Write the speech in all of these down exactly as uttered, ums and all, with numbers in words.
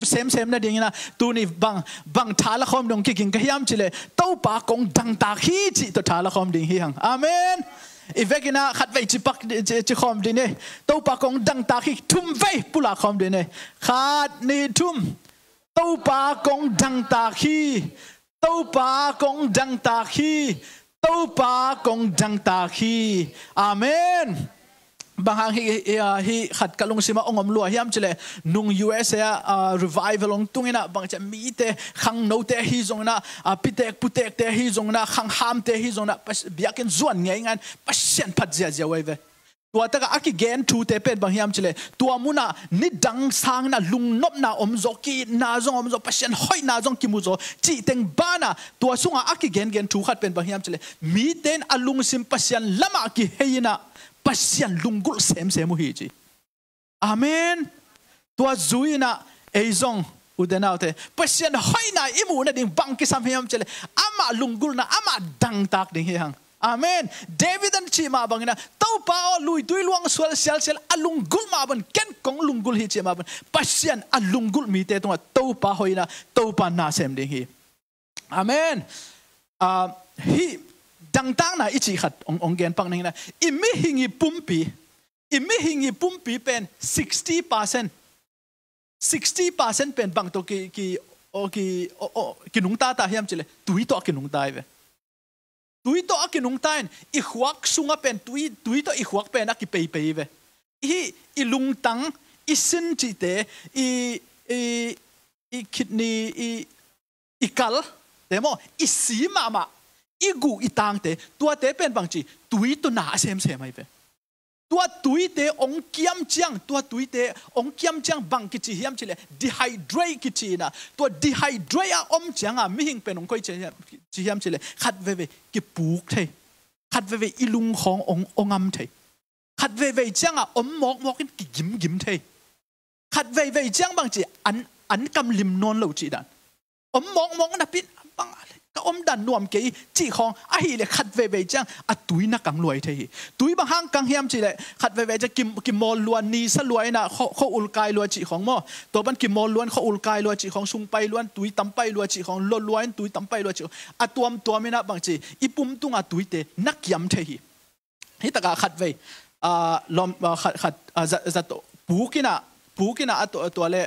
semsem nadingin ah tuni bang, bang tha la khawm ding kiging ka hiam cih leh Topa kong dangtak hi cih tawh tha la khawm ding hi hang. Amen. I vekin ah khatvei ci pak, ci, ci khawm ding hi. Topa kong dangtak hi, thum vei pulak khawm ding hi. Khat, nih, thum. Topa kong dangtak hi. Topa kong dangtak hi. Topa kong dangtak hi. Amen. Bang hang hi, hi, ah, hi khat ka lungsim ah ong om lua hiam cih leh, nung U S A ah, ah, revival ong tungin ah bang ci a, mite, khangnote ahi zongin ah, ah, pitek putekte ahi zongin ah, khanghamte ahi zongin ah, pas-, biakinn zuan ngeingai in Pasian phat ziazia uh ahi ve. Tua tak ah a kigen thute pen bang hiam cih leh, tua mun ah nidang sangin ah lungnopna om zaw, ki-itna zong om zaw, Pasian hoihna zong kimu zaw cih teng ban ah, tua sungah a kigengen thu khat pen bang hiam cih leh, mite in a lungsim Pasian lamah kihei in ah Pasian lunggulh semsem uh hi ci. Amen. Tua zui in ah ei zong, ute naute, Pasian hoihna i muh nading bang kisam hiam cih leh, amah lunggulhna, amah dangtak ding hi hang. Amen. David in a cih mah bangin ah, Topa aw, luitui luang sual sialsial a lunggulh mah bangin ken kong lunggulh hi cih mah bangin, Pasian a lunggulh mite tungah Topa hoihna, Topa na sem ding hi. Amen. Ah, hih dangtakna i cih khat ong, ong gen pak ning in ah, i mihing i pumpi, i mihing i pumpi pen sixty percent, sixty percent pen bang tawh ki, ki, o, ki, o, o, kinungta ta hiam cih leh, tui tawh a kinungta hi ve. Tui tawh a kinungta in, i khuak sungah pen tui, tui tawh i khuak pen a kipeipei hi ve. I, i lungtang, i sin cihte, i, i, i kidney, i, i kal, te maw, i si mahmah, i guh i tangte, tuate pen bang ci, tui tawh na a semsem ahi ve. Tua tuite ong kiam ciang, tua tuite ong kiam ciang bang kici hiam cih leh, dehydrate kici in ah, tua dehydrate a om ciang a mihing pen ong koi ci hiam, ci hiam cih leh, khat veivei kipuk thei, khat veivei i lung khawng ong, ong am thei, khat veivei ciang a om mawkmawk in kigimgim thei. Khat veivei ciang bang ci, an, an kam lim nawn lo cih dan. Om mawkmawk napi in bang a le, ka om dan nuam kei cih khawng ahih leh khat veivei ciang a tui na kang lua thei hi. Tui bang hang kang hiam cih leh, khat veivei ciang ki, kimawl lua, nisa lua in ah kho, kho ul kai lua cih khawng maw. Tua pan kimawl lua in kho ul kai lua cih khawng, sung pai lua in tui tam pai lua cih khawng, lo lua in tui tam pai lua cih khawng. A tuamtuam in ah bang ci, i pum tung a tuite na kiam thei hi. Hih tak ah khatvei, ah, lawm, ah, khat, khat, ah, za-, zato, puk in ah, puk in ah, a tua, tua leh,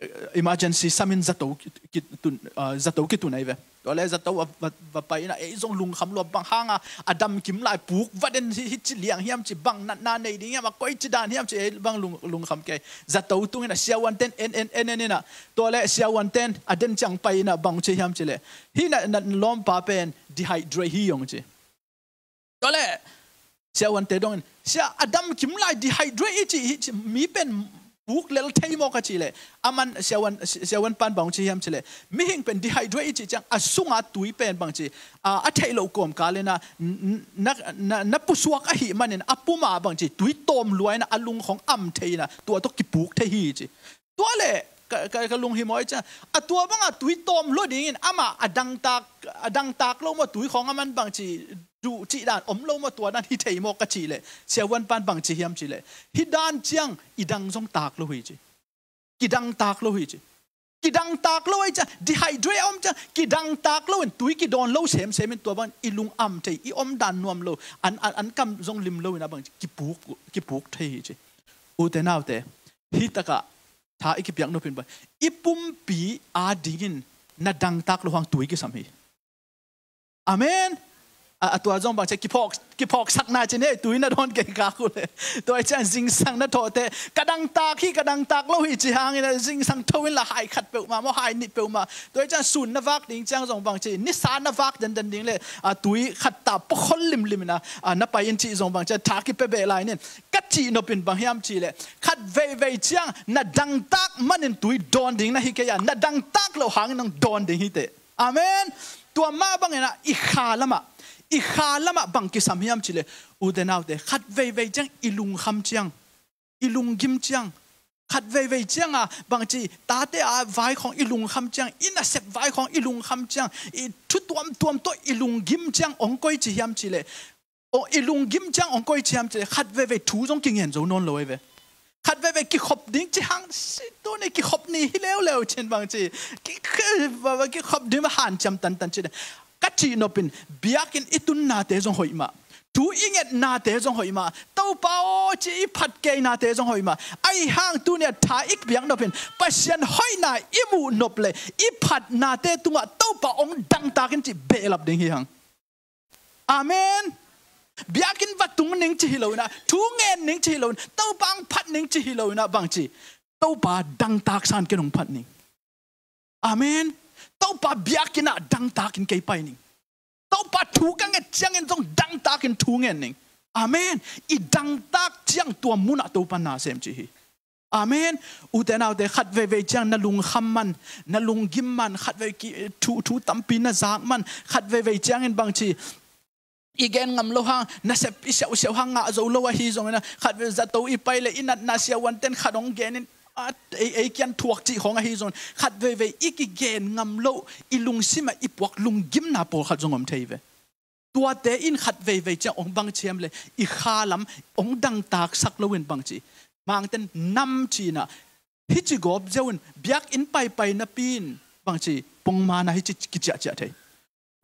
eh, emergency sam in zato ki, ki tun, ah, zato kitun ahi ve. Tua leh zato va, va, va pai in ah, ei zong lungkham lua, bang hang a, a dam kim lai puk va den hi, hi ci liang hiam ci, bang natna nei ding hiam, a koici dan hiam ci, ei bang lung, lungkham kei. Zato tung in ah, siavuante'n en, en, en, en in ah. Tua leh siavuante'n a den ciang pai in ah, bang ci hiam cih leh, hih na, na lawmpa pen dehydrate hi ong ci. Tua leh siavuante dong in, "Sia, a dam kim lai dehydrate i cih hi ci, mi pen puk lel thei maw?" ka cih leh, aman siavuan, si-, siavuan pan bang ci hiam cih leh, "Mihing pen dehydrate i cih ciang a sunga tui pen bang ci, a, a theih loh kawmkal in ah, n-, n-, na, na, na pusuak ahih manin a pum ah bang ci, tui tawm lua in ah a lung khawng am thei in ah, tua tawh kipuk thei hi," ci. Tua leh ka, ka, ka lunghimawh ciang, "A tua bang a tui tawm lua dingin amah a dangtak, a dangtak lo maw, tui khawng aman bang ci, duh cih dan om lo maw, tua dan hi thei maw?" ka cih leh, siavuan pan bang ci hiam cih leh, "Hih dan ciang i dang zong tak lo hi," ci. "Kidangtak lo hi," ci. "Kidangtak lo hi," ciang, dehydrate a om ciang, kidangtak lo in, tui kidawn lo semsem in, tua bang i lung am thei, i om dan nuam lo, an, an, an kam zong lim lo in ah bang ci, kipuk, kipuk thei hi ci. Ute naute, hih tak ah tha i kipiak nop in bang, i pumpi adingin na dangtak loh hang tui kisam hi. Amen. A, a tua zong bang ci, kiphawk, kiphawksakna ci ni, tui na dawn kei kak uh leh. Tua hi ciang zingsang na thawh teh, "Ka dangtak hi, ka dangtak lo hi," ci hangin ah zingsang tho in la, hai khat peuhmah maw, hai nih peuhmah. Tua hi ciang sun na vak ding ciang zong bang ci, nisa na vak denden ding leh, a, tui khat ta pakhol limlim in ah, a, na pai in cih zong bang ci, tha kipia beh lai ning. Ka cih nop in bang hiam cih leh, khat veivei ciang na dangtak manin tui dawn ding na hi kei a, na dangtak loh hangin hong dawn ding hi teh. Amen. Tua mah bangin ah i kha lamah, i kha lamah bang kisam hiam cih leh, ute naute, khat veivei ciang i lungkham ciang, i lunggim ciang, khat veivei ciang a bang ci, tate a vai khawng i lungkham ciang, i nasep vai khawng i lungkham ciang, i thu tuamtuam tawh i lunggim ciang hong koici hiam cih leh, o, i lunggim ciang hong koici hiam cih leh, khat veivei thu zong kingen zo nawn lo ahi ve. Khat vei Khatvei kikhop ding ci hang, si tuni kikhop ni hi leuleu cin bang ci. Ki, ki, kikhop ding hanciam tantan ci. Ka cih nopin, biakinn i tunnate zong hoih mah. Thu i ngetnate zong hoih mah. Topa aw ci i phat keinate zong hoih mah. Ahi hang tuni a tha i piak nopin, Pasian hoihna i muh nop le i phatnate tungah Topa hong dangtak in ci behlap ding hi hang. Amen. Biakinn va tung ning ci hi lo inah, thu ngen ning ci hi lo inah, Topa hong phat ning ci hi lo inah bang ci. Topa dangtak san ken hong phat ning. Amen. Topa biakinn ah dangtak in kei pai ning. Topa thu ka nget ciangin zong dangtak in thu ngen ning. Amen. I dangtak ciang tua munah Topa na sem ci hi. Amen. Ute naute, khat veivei ciang na lungkham man, na lunggim man, khat vei ki, thu, thu tampi na zak man, khat veivei ciangin bang ci, i gen ngam lo hang, na sep i siausiau hang ngah zo lo ahi zongin ah, khat vei zato i pai le i natna siavuanten khat hong genin, a, ei, ei kian thuak cih khong ahi zongin, khat veivei i kigen ngam lo, i lungsimah i puak lunggimna pawlkhat zong om thei ve. Tuate in khat veivei ciang hong bang ci hiam le, i kha lam hong dangtaksak loin bang ci. Mangten nam ci inah, hih ci gawp ziau in, biakinn paipai napi in bang ci, pongman ah hih ci kiciahciah thei.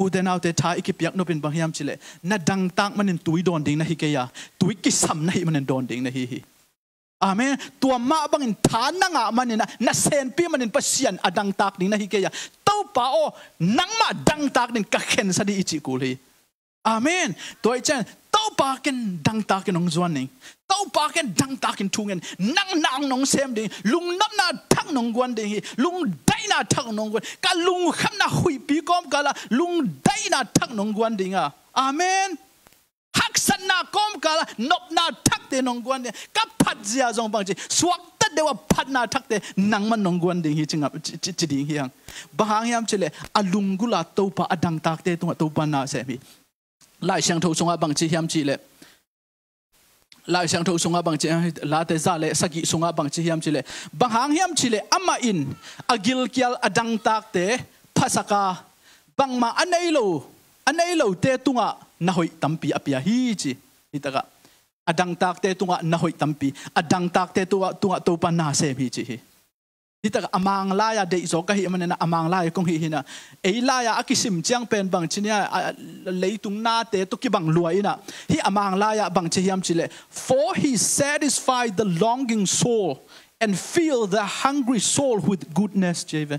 Ute naute, tha i kipiak nopin bang hiam ci le, na dangtak manin tui dawn ding na hi kei a, tui kisam na hih manin dawn ding na hi hi. Amen. Tua mah bangin tha na ngah manin ah, na senpi manin Pasian a dangtak ding na hi kei a, Topa aw, nangmah dangtak ding ka khensa dih i cih kul hi. Amen. Tua i cian, Topa ken dangtak in hong zuan ning. Topa ken dangtak in thu ngen. Nang nang nong sem ding. Lungnopna thak nong guan ding hi. Lungdaihna thak nong guan. Ka lungkhamna huihpi kawmkal ah lungdaihna thak nong guan ding a. Amen. Haksatna kawmkal ah nopna thakte nong guan ding. Ka phatzia zong bang ci, suakta deuh a phatna thakte nangman nong guan ding hi ci ngap, ci, ci, ci ding hi hang. Bang hang hiam ci le, a lunggulh ah Topa a dangtakte tungah Topa na sem hi. Lai Siangtho sungah bang ci hiam ci le, Lai Siangtho sungah bang ci, Late za le sagih sungah bang ci hiam ci le, bang hang hiam ci le, amah in a gilkial a dangtakte phasak a, bangmah a nei lo, a nei lote tungah na hoih tampi a pia hi ci. Hi takah a dangtakte tungah na hoih tampi, a dangtakte tungah, tungah Topa na sem hi ci hi. Hi takah a Mang lai-a deihzaw ka hih manin ah, a Mang lai kong hih hi inah, ei lai-a a kisim ciang pen bang ci ni a, a, leitung nate tawh kibang lua inah, hih a Mang lai-ah bang ci hiam ci le, "For he satisfied the longing soul and fill the hungry soul with goodness," ci hi ve.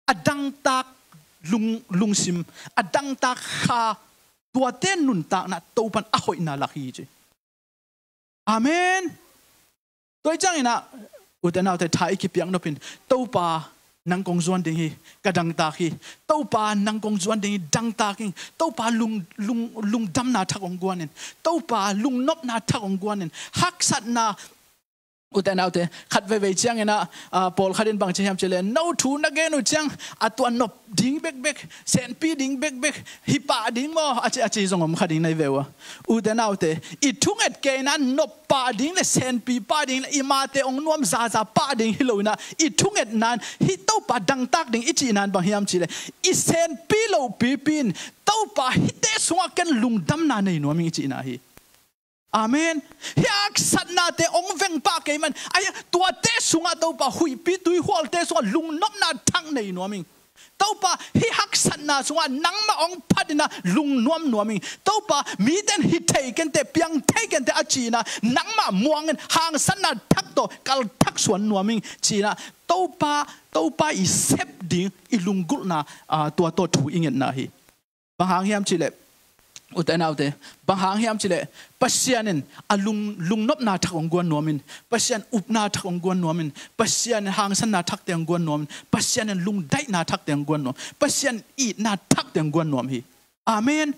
A dangtak lung, lungsim, a dangtak kha, tuate nuntakna Topan a hoihna lak hi ci. Amen. Tua i ciangin ah, ute naute, tha i kipiak nopin, Topa nang kong zuan ding hi, ka dangtak hi. Topa nang kong zuan ding hi, dangtak hi. Topa lung, lung, lungdamna thak hong guan in. Topa lungnopna thak hong guan in. Haksatna, ute naute, khat veivei ciangin ah, ah, pawlkhat in bang ci hiam ci le, no thu na gen uh ciang, a tua nop ding bekbek, senpi ding bekbek, hi pah ding maw, a ci, a ci zong om kha ding na hi ve uh a. Ute naute, i thunget kei na nop pah ding le senpi pah ding le i mate hong nuam zaza pah ding hi lo inah, i thunget nan, hih Topa dangtak ding i cih nan bang hiam ci le, i senpi loh pipi in, Topa hihte sungah ken lungdamna nei nuam ing i cihna hi. Amen. Hih haksatnate hong veng pah kei man, ahi tuate sungah Topa huihpi tuihualte sungah lungnopna thak nei nuam ing. Topa hih haksatna sungah nangmah hong phat inah lungnuam nuam ing. Topa mite in hi thei kenteh, piang thei kenteh a ci inah, nangmah muang in hangsanna thak tawh kalthak suan nuam ing ci inah, Topa, Topa i sep ding i lunggulhna, ah, tua tawh thu i ngetna hi. Bang hang hiam ci le, ute naute, bang hang hiam ci le, Pasian in a lung, lungnopna thak hong guan nuam in, Pasian upna thak hong guan nuam in, Pasian in hangsanna thakte hong guan nuam in, Pasian in lungdaihna thakte hong guan nuam, Pasian itna thakte hong guan nuam hi. Amen.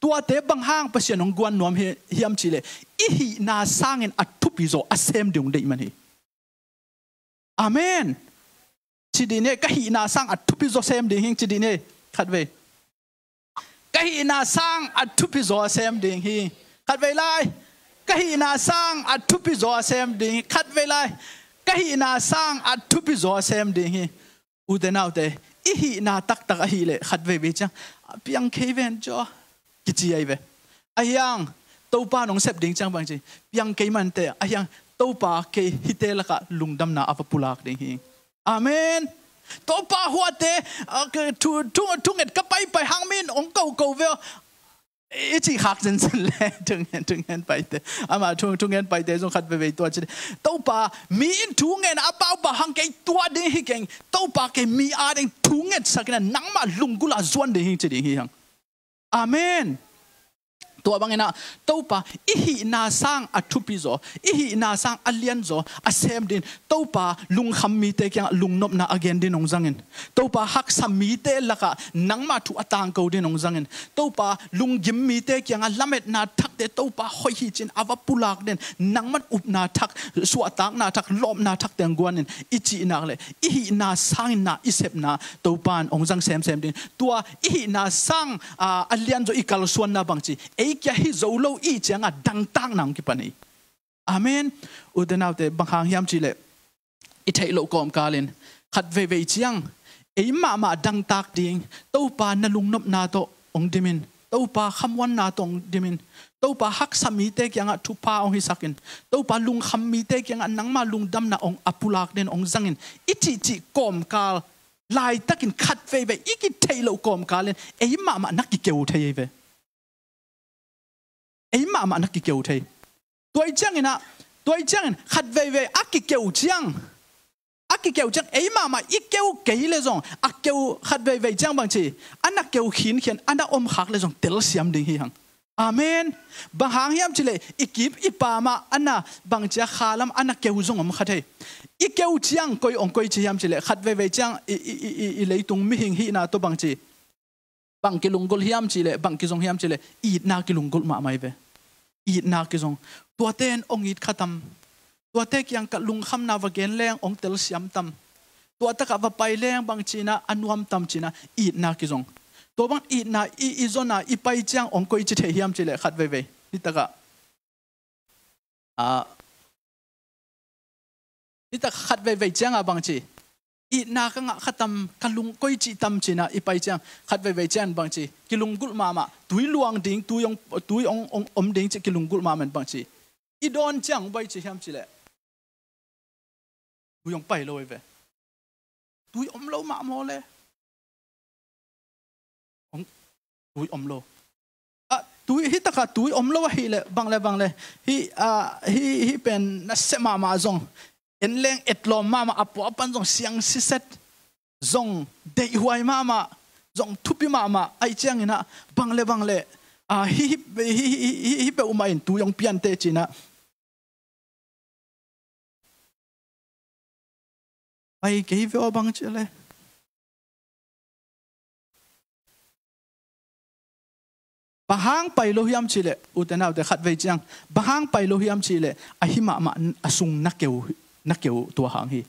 Tuate bang hang Pasian hong guan nuam hi, hiam ci le, i hihna sangin a thupi zaw a sem ding hong deih man hi. Amen. Ci dih ni, ka hihna sang a thupi zaw sem ding hing, ci dih ni. Khatvei. Ka hihna sang a thupi zaw a sem ding hi. Khatvei lai. Ka hihna sang a thupi zaw a sem ding hi. Khatvei lai. Ka hihna sang a thupi zaw a sem ding hi. Ute naute, i hihna taktak ahih leh khat veivei ciang, a piang kei ven caw, kici ahi ve. Ahi hang, Topa nong sep ding ciang bang ci, piang kei mante, ahi hang, Topa kei hihte lakah lungdamna a va pulak ding hi. Amen. Topa huate, ah, ke-, thu, thu, thunget ka paipai hang mi in ong koko ve. I cih khak zenzen le, thungen, thungen paite. Ama thu, thungen paite zong khat veivei tua ci. Topa, mi in thungen a paupau hang kei tua ding hi keng. Topa kei mi a ding thungetsak in a nangmah lunggulh a zuan ding hi ci ding hi hang. Amen. Tua bangin ah, Topa, i hihna sang a thupi zaw, i hihna sang a lian zaw, a sem din, Topa, lungkham mite kiangah lungnopna a gen din hong zangin. Topa, haksa mite lakah nangmah thu a tangko din hong zangin. Topa, lunggim mite kiangah lametna thakte, Topa, hoih hi cin a va pulak din, nangmah upna thak, suahtakna thak, lawpna thakte hong guanin, i cihnak le, i hihna sangin na, i sepna, Topa in hong zang semsem din. Tua i hihna sang, aa, a lianzaw i kalsuanna bangci, ei kia hi zo lo i ciangah dangtakna hong kipan hi. Amen. Ute naute, bang hang hiam cihleh, i theih loh kawmkalin khat veivei ciang ei mahmah dangtak ding, Topa na lungnopna tawh hong dimin, Topa khamuanna tawh hong dimin, Topa haksa mite kiangah thupha hong hisakin, Topa lungkham mite kiangah nangma lungdamna hong a pulak den hong zangin, i cihcih kawmkal laitakin khat veivei i kitheih loh kawmkalin ei mahmah na kikeu thei hi ve. Ei mahmah na kikeu thei. Tua i ciangin ah, tua i ciangin khat veivei a kikeu ciang, a kikeu ciang ei mahmah i keu kei le zong, a keu khat veivei ciang bangci, a na keu khinkhian, a na omkhak le zong telsiam ding hi hang. Amen. Bang hang hiam cihleh, i kip i pamah a na bangcia khalam a na keu zong om kha thei. I keu ciang koi hong koici hiam cihleh, khat veivei ciang i, i, i, i, i leitung mihing hihna tawh bangci, bang kilunggulh hiam cihleh, bang kizong hiam cihleh, itna kilunggulh mahmah hi ve. Itna kizong. Tuate in hong it kha tam. Tuate kiang ka lungkhamna va gen leng hong telsiam tam. Tua takah va pai leng bang cinah a nuam tam cinah itna kizong. Tua bang itna i, i zona i pai ciang hong koici thei hiam cihleh khat veivei. Nitakah, ah, nitak khat veivei ciangah bangci, itna ka ngah kha tam, ka lung koici tam cinah i pai ciang khat veivei ciang bangci, kilunggulh mahmah, tui luang ding, tui hong, tui hong, hong om ding ci kilunggulh mahmah in bangci, i dawn ciang hong pai ci hiam cihleh, tui hong pai lo hi ve. Tui om lo mah maw le. Om, tui om lo. Ah, tui, hi takah tui om lo ahileh, bang le, bang le. Hi, ah, hi, hi pen na seh mahmah zong. En leng etlawm mahmah a pua pan zong siang siset. Zong deihhuai mahmah. Zong thupi mahmah. Ai cianginah, bang le, bang le. Ah, hi, hi, hi peuhmah in tui hong piante cinah. Pai kei ve aw bang cihleh. Bang hang pai lo hiam cihleh, ute naute khat vei ciang. Bang hang pai lo hiam cihleh, ahi mahmah a sung na keu, na keu tua hang hi.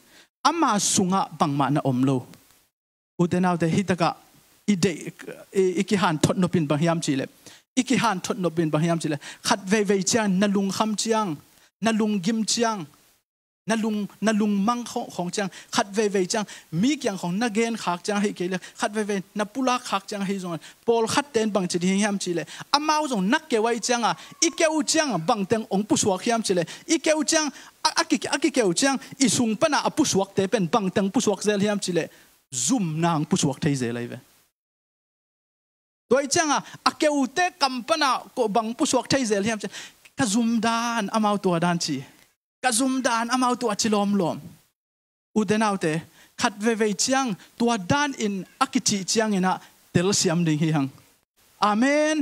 Ama sungah bangmah na om lo. Ute naute, hi takah i deih, i, i kihanthot nopin bang hiam cihleh. I kihanthot nopin bang hiam cihleh. Khat veivei ciang, na lungkham ciang, na lunggim ciang, na lung, na lungmang khong, khong ciang, khat veivei ciang, mi kiang khong na genkhak ciang ahi kei le, khat veivei na pulakkhak ciang ahi zongin, pawlkhat ten bang ci ding hiam cihleh. Amau zong na keu ai cianga, i keu ciang bangteng hong pusuak hiam cihleh. I keu ciang, a, a ki, a kikeu ciang, i sung pana a pusuakte pen bangteng pusuak zel hiam cihleh. Zumna hong pusuak thei zel ahi ve. Tua i cianga, a keute kam pana ko bang pusuak thei zel hiam cihleh. Ka zum dan, amau tua dan ci. Ka zum dan, amau tua ci lawmlawm. Ute naute, khat veivei ciang, tua danin a kicih cianginah telsiam ding hi hang. Amen.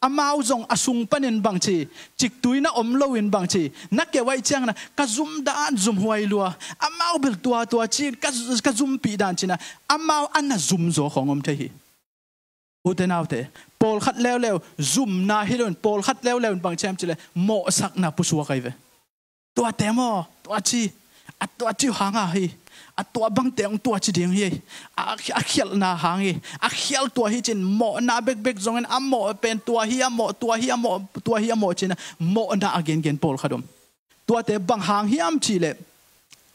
Amau zong a sung panin bangci, ciktui na om loin bangci, na keu ai ciangna, ka zum dan zumhuai lua. Amau bel tua tua ci, ka, ka zumpih dan cinah, amau a na zumzaw khong om thei hi. Ute naute, pawlkhat leuleu, zumna hi loin, pawlkhat leuleu in bang ciam cileh, mawhsakna pusuak ahi ve. Tuate maw, tua ci, a tua ci hanga hi, a tua bangte hong tua ci ding hi, a, a khialhna hang hi, a khial tua hi cin, mawhna bekbek zongin, a mawh pen tua hi, a mawh, tua hi, a mawh, tua hi, a mawh cin, mawhna a gengen pawlkhat om. Tuate bang hang hiam cihleh,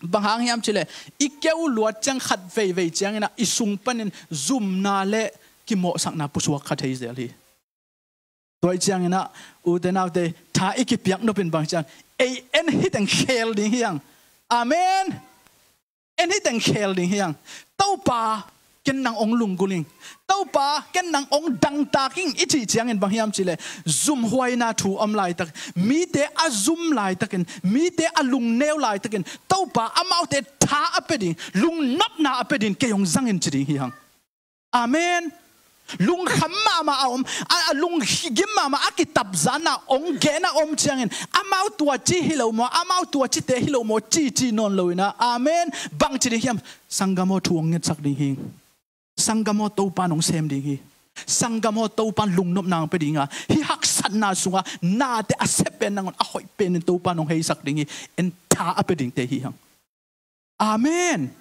bang hang hiam cihleh, i keu luat ciang khat veivei cianginah, i sung panin zumna le kimawhsakna pusuak kha thei zel hi. Tua i cianginah, ute naute, tha i kipiak nopin bang ciang, Ei en hi teng khel ding hi hang. Amen. En hi teng khel ding hi hang. Topa, ken nang ong lunggulh ing. Topa, ken nang ong dangtak ing i cih ciangin bang hiam cih leh zumhuaina thu om laitak, mite a zum laitakin, mite a lungneu laitakin Topa amaute tha a pia ding, lungnopna a pia ding, kei ong zang in ci ding hi hang. Amen. Lungkham mahmah a om, a, a lunggim mahmah a kitapzanna ong gen a om ciangin, amau tua ci hi lo maw, amau tua cite hi lo maw, ci ci nawn lo in ah. Amen. Bang ci ding hiam? Sanggam aw, thu ong ngetsak ding hi. Sanggam aw, Topa nong sem ding hi. Sanggam aw, Topa lungnopna ong pia ding a, hih haksatna sungah nate a sep pen nangawn a hoih penin Topa nong heisak ding hi. En tha a pia dingte hi hang. Amen.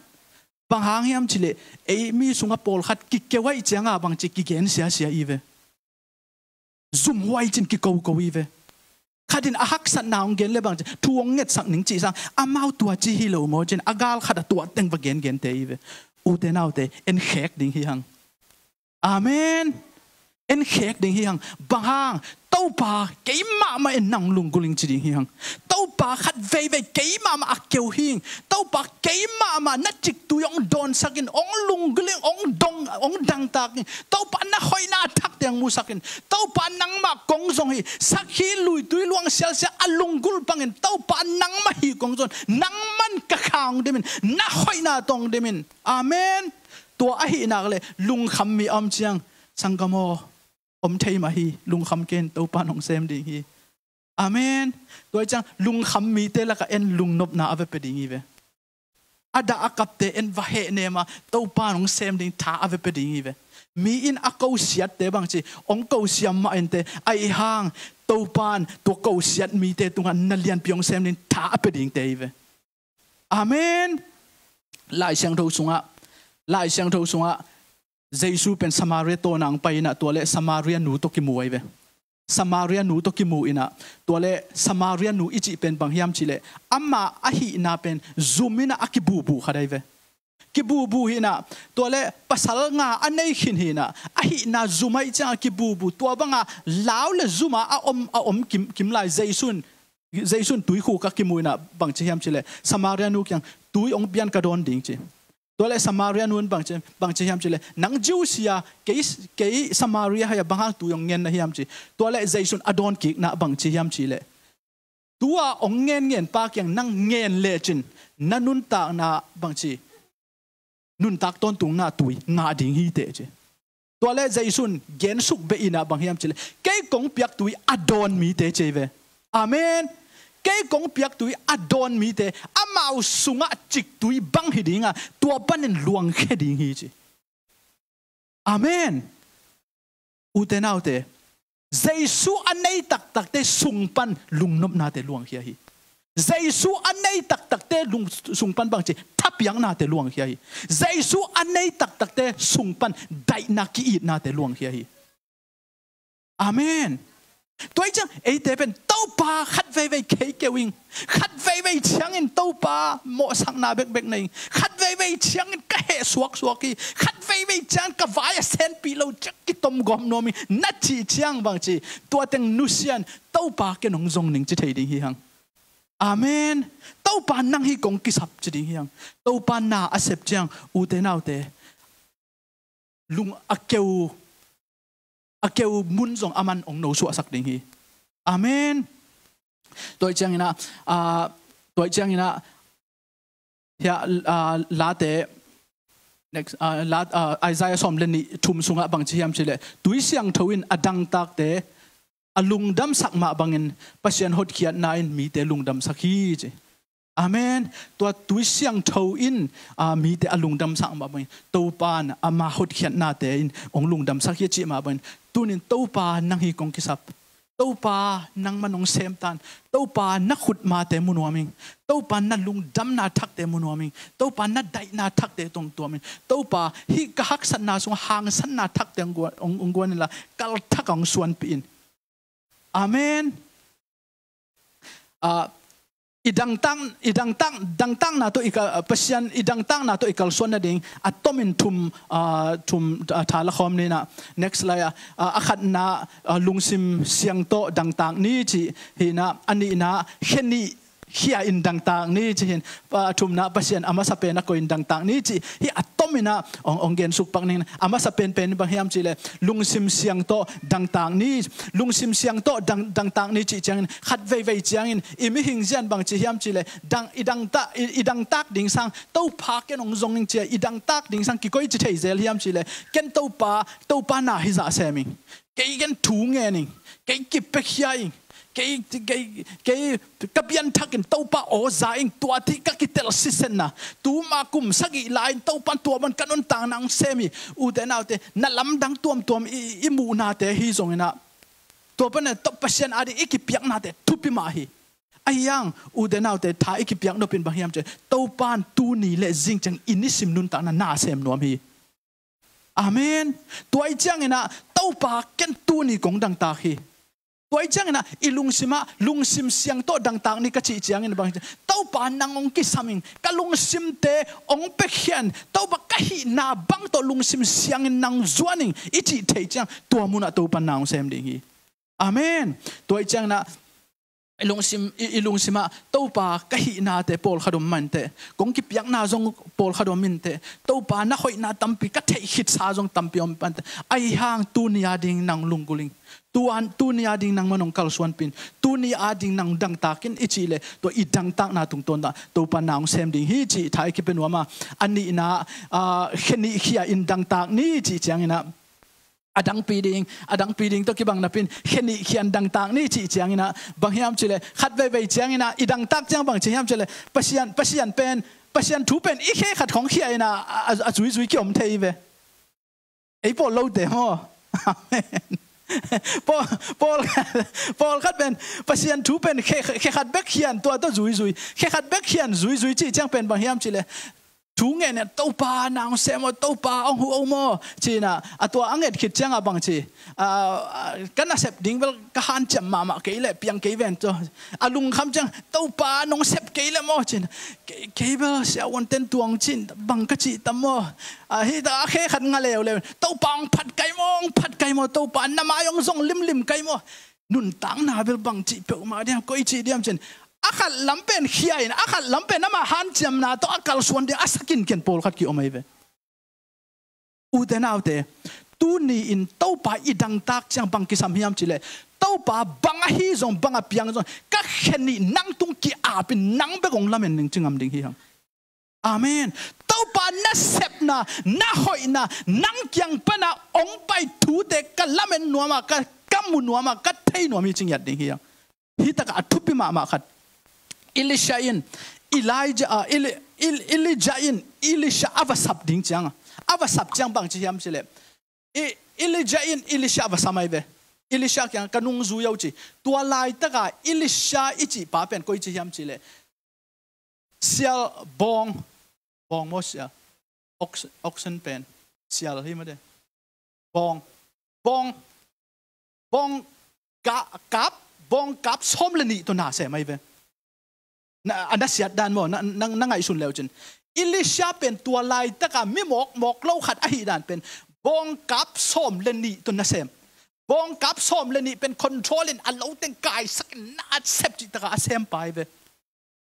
Bang hang hiam cih leh ei mi sungah pawlkhat kikeu ahih ciangah bangci kigen siasia i ve. Zumhuai cin kikoko i ve. Khat in a haksatna ong gen leh bangci thu ong ngetsak ning cih sang, amau tua ci hi lo maw cin a gal khat a tua teng va gengente i ve. Ute naute, en khek ding hi hang. Amen. En khek ding hi hang. Bang hang? Topa, kei mahmah in nang lunggulh ing ci ding hi hang. Topa, khat veivei kei mahmah a keu hi ing. Topa, kei mahmah na ciktui ong dawnsak in, ong lunggulh ing, ong dong, ong dangtak ing. Topa, na hoihna a thakte ong musak in. Topa, nangmah kong zong hi. Sakhi, luitui, luang sialsial a lunggulh bangin Topa, nangmah hih kong zong, nangman ka kha ong dim in, na hoihna tawh ong dim in. Amen. Tua ahih nak leh lungkham mi a om ciang, sanggam aw, om thei mah hi, lungkham kei in, Topa nong sem ding hi. Amen. Tua ahih ciang lungkham mite lakah en lungnopna a va pia ding hi ve. A dah a kapte en va hehnem a, Topa nong sem ding tha a va pia ding hi ve. Mi in a kosiatte bangci ong kosiam mah inteh, ahih hang Topa in tua kosiat mite tungah na lianpi ong sem ding tha a pia dingte hi ve. Amen. Lai Siangtho sungah, Lai Siangtho sungah Jesu pen Samaria tawna ong pai in ah, tua leh Samaria nu tawh kimu ahi ve. Samaria nu tawh kimu in ah, tua leh Samaria nu i cih pen bang hiam cih leh, amah ahihna pen zum in ah a kibubu khat ahi ve. Kibubu hi in ah, tua leh pasal nga a nei khin hi in ah, ahihna zum ahih ciang a kibubu, tua banga lau leh zum a a om, a om kim, kim lai Jesu in Jesu in tuikhuk ah kimu in ah bangci hiam cih leh, Samaria nu kiang tui ong pia in ka dawn ding ci. Tua leh Samaria nu in bangci, bangci hiam cih leh, nang Jew si a, kei, kei Samaria hi a, bang hang tui ong ngen na hiam ci. Tua leh Jesu in a dawnkikna bangci hiam cih leh, tua ong ngenngen pa kiang nang ngen lecin na nuntakna bangci, nuntak tawntungna tui ngah ding hi teh ci. Tua leh Jesu in gensuk beh in ah bang hiam cih leh, kei kong piak tui a dawn mite ci hi ve. Amen. Kei kong piak tui a dawn mite, amau sungah ciktui bang hi ding a, tua panin luangkhia ding hi ci. Amen. Ute naute, Jesu a nei taktakte sung pan lungnopnate luangkhia hi. Jesu a nei taktakte lung, sung pan bangci, thapiaknate luangkhia hi. Jesu a nei taktakte sung pan daihna ki-itnate luangkhia hi. Amen. Tua ahih ciang eite pen Topa khat veivei kei keu ing. Khat veivei ciangin Topa mawhsakna bekbek nei ing. Khat veivei ciangin ka heh suaksuak hi. Khat veivei ciangin ka vai a senpih lo ciang kitomgawp nuam ing na cih ciang bangci, tua teng nusia in, Topa, ken ong zong ning ci thei ding hi hang. Amen. Topa, nang hi kong kisap ci ding hi hang. Topa na a sep ciang, ute naute, lung a keu, a keu mun zong aman ong nosuahsak ding hi. Amen. Tua ahih ciangin ah, ah, tua ahih ciangin ah, hia, ah, Late, next, ah, La, ah, Isaiah sawm le nih thum sungah bangci hiam cih leh, tui siangtho in a dangtakte a lungdamsak mah bangin Pasian hotkhiatna in mite lungdamsak hi ci. Amen. Tua tui siangtho in, ah, mite a lungdamsak mah bangin, Topa in ama hotkhiatnate in ong lungdamsak hi a cih mah bangin, tunin Topa, nang hi kong kisap. Topa, nangman ong sem tan. Topa, na khutmate mu nuam ing. Topa, na lungdamna thakte mu nuam ing. Topa, na daihna thakte tawh ong tuam ing. Topa, hih ka haksatna sungah hangsanna thakte ong guan, ong, ong guan inla, kal thak ah ong suanpih in. Amen. Ah, I dangtak, i dangtak, dangtakna tawh i kal, Pasian i dangtakna tawh i kalsuan nading a tomin thum, ah, thum, ah, tha lakhawm ni in ah, next slide ah, ah, a khatna, ah, lungsim siang tawh dangtak ni cih hi in ah, a nihna khe nih khia in dangtak ni cih hi in, ah, a thumna Pasian a masa pen a koih in dangtak ni cih hi. A tomin ah ong, ong gensuk pak ning. A masa penpen bang hiam cih leh lungsim siang tawh dangtak ni, lungsim siang tawh dang, dangtak ni cih ciangin khat veivei ciangin i mihing zian bang ci hiam cih leh dang, i dangtak, i, i dangtak ding sang Topa ken ong zong ing ci a, i dangtak ding sang kikoici thei zel hiam cih leh ken Topa, Topa na hi zah sem ing. Kei ken thu ngen ing, kei kipiakhia ing, kei, kei, kei ka pianthak in Topa aw za ing, tua thih ka kitel sisenna, tuma kum sagih lai in Topa tua ban ka nuntakna ong sem hi. Ute naute, na lamdang tuamtuam i, i muhnate hi zongin ah, tua panin ah Pasian ading i kipiaknate thupi mah hi. Ahi hang ute naute, tha i kipiak nopin bang hiam cih leh Topa in tuni le zing ciang i nisim nuntakna na sem nuam hi. Amen. Tua i ciangin ah Topa ken tuni kong dangtak hi. Tua i ciangin ah i lungsim ah lungsim siang tawh dangtak ni ka cih ciangin bang, Topa nang ong kisam ing, ka lungsimte ong piakhia in, Topa ka hihna bang tawh lungsim siangin nang zuan ing i cih theih ciang tua munah Topa na ong sem ding hi. Amen. Tua i ciangin ah i lungsim, i, i lungsim ah Topa ka hihnate pawlkhat om mah inteh, kong kipiakna zong pawlkhat om inteh, Topa na hoihna tampi ka theih khitsa zong tampi om mah inteh. Ahi hang tuni ading nang lunggulh ing. Tuan, tuni ading nangman ong kalsuanpih in. Tuni ading nang dangtak in i cih leh tua i dangtakna tungtawn ah Topa na ong sem ding hi cih tha i kipia nuam a. A nihna, ah, khe nih khia in dangtak ni cih ciangin ah, a dangpi ding, a dangpi ding tawh kibang napin khe nih khia in dangtak ni cih ciangin ah, bang hiam cih leh khat veivei ciangin ah i dangtak ciang bang ci hiam cih leh Pasian, Pasian pen, Pasian thu pen i khe khat khong khia in ah, a, a, a zuizui kiom thei ve. Ei pawl lote maw? Amen. Pawl, pawl, pawlkhat pen Pasian thu pen khe, khe khat bek khia in tua tawh zuizui, khe khat bek khia in zuizui cih ciang pen bang hiam cih leh thu ngen in, Topa na ong sem aw, Topa ong huh aw maw, ci in ah, a tua a nget khit ciang ah bang ci, ah, ah, ka nasep ding bel ka hanciam mahmah kei leh piang kei ven tawh. A lungkham ciang, Topa nong sep kei leh maw, ci in ah, kei, kei bel siavuanten tuang cin bang ka cih tam maw. Ah, hi ta a khe khat nga leuleu, Topa ong phat kai maw, ong phat kai maw, Topa na mai ong zong limlim kai maw. Nuntakna bel bang cih peuhmah diam, koi cih diam ci in, a khat lam pen khia in, a khat lam pen ama hanciamna tawh a kalsuan ding a sa kinkian pawlkhat kiom ahi ve. Ute naute, tuni in Topa i dangtak ciang bang kisam hiam cih leh, Topa bang ahi zong, bang a piang zong, ka khe nih nang tung ki-ap in nang bek ong lamen ning ci ngam ding hi hang. Amen. Topa nasepna, na hoihna, nang kiang pan a ong pai thute ka lamen nuam a, ka, ka mu nuam a, ka thei nuam hi ci ngiat ding hi hang. Hi tak ah a thupi mahmah khat. Elisha in, Elijah, ah, Eli-, El-, Elijah in Elisha a va sap ding ciang a, a va sap ciang bang ci hiam cih leh, i, Elijah in Elisha a va sam ahi ve. Elisha kiang ka nung zui aw ci. Tua laitak ah Elisha i cih pa pen koi ci hiam cih leh, sial bawng, bawng maw sial, ox-, oxen pen, sial hi mah de. Bawng, bawng, bawng ka-, kap, bawng kap sawm le nih tawh na sem ahi ve. Na, a na siat dan maw, na, na, na ngaihsun leu cin. Elisha pen tua laitak ah mi mawkmawk lo khat ahih dan pen bawng kap sawm le nih tawh na sem. Bawng kap sawm le nih pen control in a lo teng kaisak in na sep cih tak ah a sem pa ahi ve.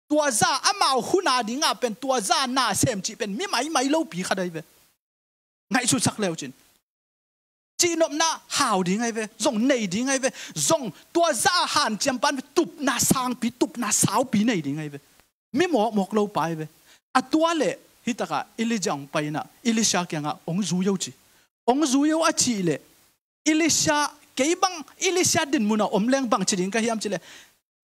Tua zah amau hun a ding ah pen tua zah na sem cih pen mi maimai lopi khat ahi ve. Ngaihsutsak leu cin. Cihnopna hau ding ahi ve, zong nei ding ahi ve, zong tua zah hanciam pan ve, tupna sangpi, tupna saupi nei ding ahi ve. Mi mawkmawk lo pa ahi ve. A tua leh, hi tak ah Elijah ong pai in ah, Elisha kiang ah ong zui aw ci. Ong zui aw a cih leh, Elisha, kei bang, Elisha din mun ah om leng bang ci ding ka hiam cih leh,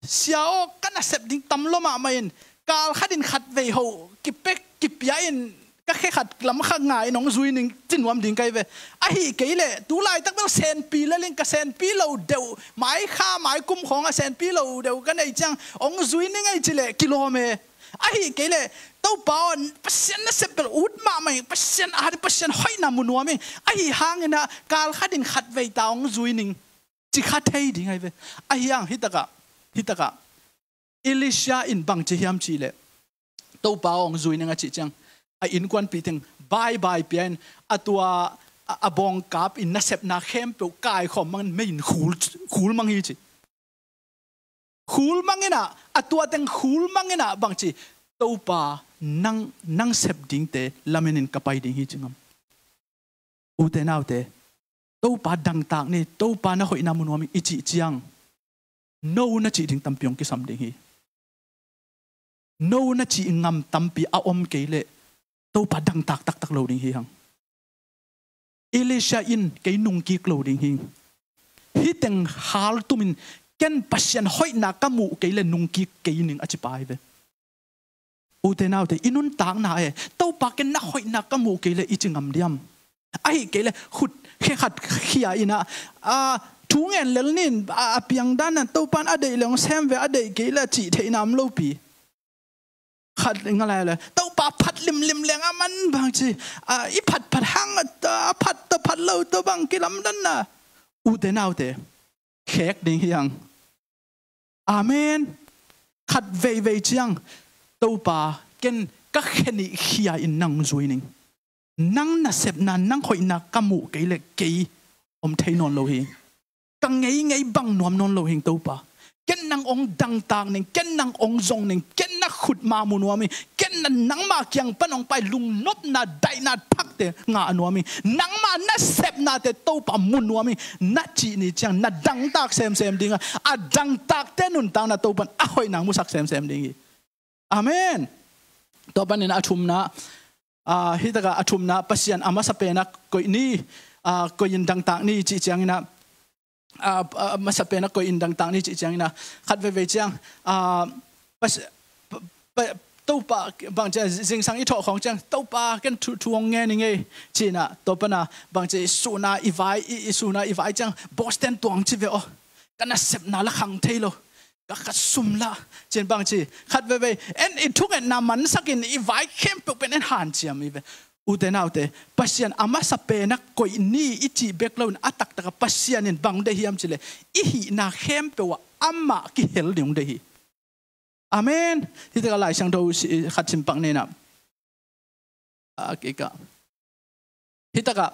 Sia aw, ka nasep ding tam lua mahmah in, kal khat in khat vei ho, kipek, kipia in, ka khe khat lam kha nga in ong zui ning ci nuam ding ka hi ve. Ahih kei leh, tu laitak bel senpi lel ing, ka senpi lo deuh, mai kha, mai kum khawng ah senpi lo deuh ka neih ciang, ong zui ning ei cih leh, kilawm e. Ahih kei leh, Topa aw, Pasian nasep bel ut mahmah ing, Pasian a ding, Pasian hoihna mu nuam ing. Ahih hangin ah, kal khat in khat vei ta ong zui ning. Ci kha thei ding ahi ve. Ahih hang, hi tak ah, hi tak ah, Elisha in bang ci hiam cih leh, Topa aw, hong zui ning a cih ciang, a innkuanpih teng baibai pia in, a tua a, a bawngkap in nasepna khempeuh kaikhawm mang in, mei in khul, khul mang hi ci. Khul mang in ah, a tua teng khul mang in ah bang ci, Topa, nang, nang sep dingte lamen in ka pai ding hi ci ngam. Ute naute, Topa dangtak ni, Topa na hoihna mu nuam ing i cih ciang, no na cih ding tampi hong kisam ding hi. No na cih ngam tampi a om kei leh, Topa dangtak taktak lo ding hi hang. Elisha in kei nungkik lo ding hi. Hih teng haltum in ken Pasian hoihna ka muh kei leh nungkik kei ning a ci pa hi ve. Ute naute, i nuntakna e, Topa ken na hoihna ka muh kei leh i ci ngam diam? Ahi kei leh khut khe khat khia in ah, a, thu ngen lel ning, a, a piang dan a, Topa in a deih leh hong sem ve, a deih kei leh cih theihna om lopi. Khat nga lai leh, Topa phat limlim leng a man bang ci, a, i phatphat hang a, a phat tawh phat lo tawh bang kilamdanna. Ute naute, khek ding hi hang. Amen. Khat veivei ciang, Topa, ken ka khe nih khia in nang zui ning. Nang nasepna, nang hoihna ka muh kei leh kei om thei nawn lo hi. Ka ngeingei bang nuam nawn lo hi, Topa. Ken nang hong dangtak ning, ken nang hong zong ning, ken na khutma mu nuam hi. Ken na nangma kiang pan hong pai lungnopna daihna thakte ngah nuam hi. Nangma nasepnate Topa mu nuam hi. Na cih ni ciang na dangtak semsem ding a, a dangtakte nuntakna Topa in a hoih nang musak semsem ding hi. Amen. Tua panin a thumna, a, hih takah a thumna, Pasian a masa pena koih ni, a, koih in dangtak ni cih ciangin ah, a, a masa pena koih in dangtak ni cih ciangin ah, khat veivei ciang, a, Pas-, pa, pa, Topa, bangci zingsang i thawh khawng ciang, Topa, ken thu, thu hong ngen ing ei, ci-in ah, tua pana, bangci suna i vai, i, i suna i vai ciang, boss ten tuang ci ve aw, ka nasepna la khang thei lo, ka, ka sum la, ci-in bangci, khat veivei, en i thungetna mansakin i vai khempeuh pen en hanciam i ve. Ute naute, Pasian a masa pena koih ni i cih bek loin a taktakah Pasian in bang deih hiam cih leh, i hihna khempeuh ah amah kihel ding hong deih hi. Amen. Hih takah Lai Siangtho si-, khat sim pak ni in ah. A, kei ka. Hih takah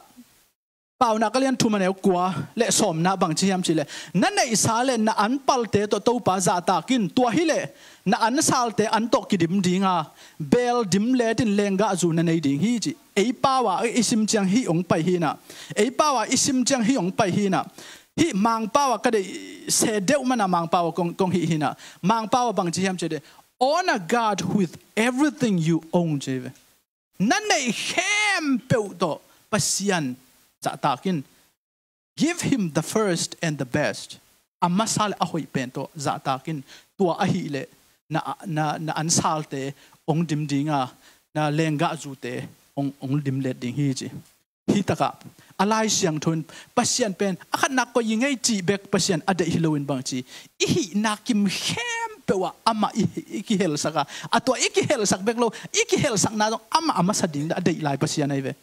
Paunak a lian thum a neu kua le sawmna bangci hiam cih leh, na neihsa le na anpalte tawh Topa zahtak in, tua hi leh na ansalte an tawh kidim ding a, beel dim let in lenggahzu na nei ding hi ci. Ei pau ah i sim ciang hih hong pai hi in ah. Ei pau ah i sim ciang hih hong pai hi in ah. Hih Mangpau ah ka deih se deuh mana Mangpau ah kong, kong hih hi in ah. Mangpau ah bangci hiam cih leh, "Honor God with everything you own," ci ve. Na neih khempeuh tawh Pasian zahtak in. "Give him the first and the best." A masa le a hoih pen tawh zahtak in. Tua ahih leh na, na, na ansalte hong dim ding a, na lenggahzute hong, hong dim let ding hi ci. Hih takah a Lai Siangtho in Pasian pen a khatna koih ing ei cih bek Pasian a deih hi loin bangci, i hihna kim khempeuh ah amah i, i kihelsak a, a tua i kihelsak bek lo, i kihelsakna zong amah a masa ding a deih lai Pasian ahi ve.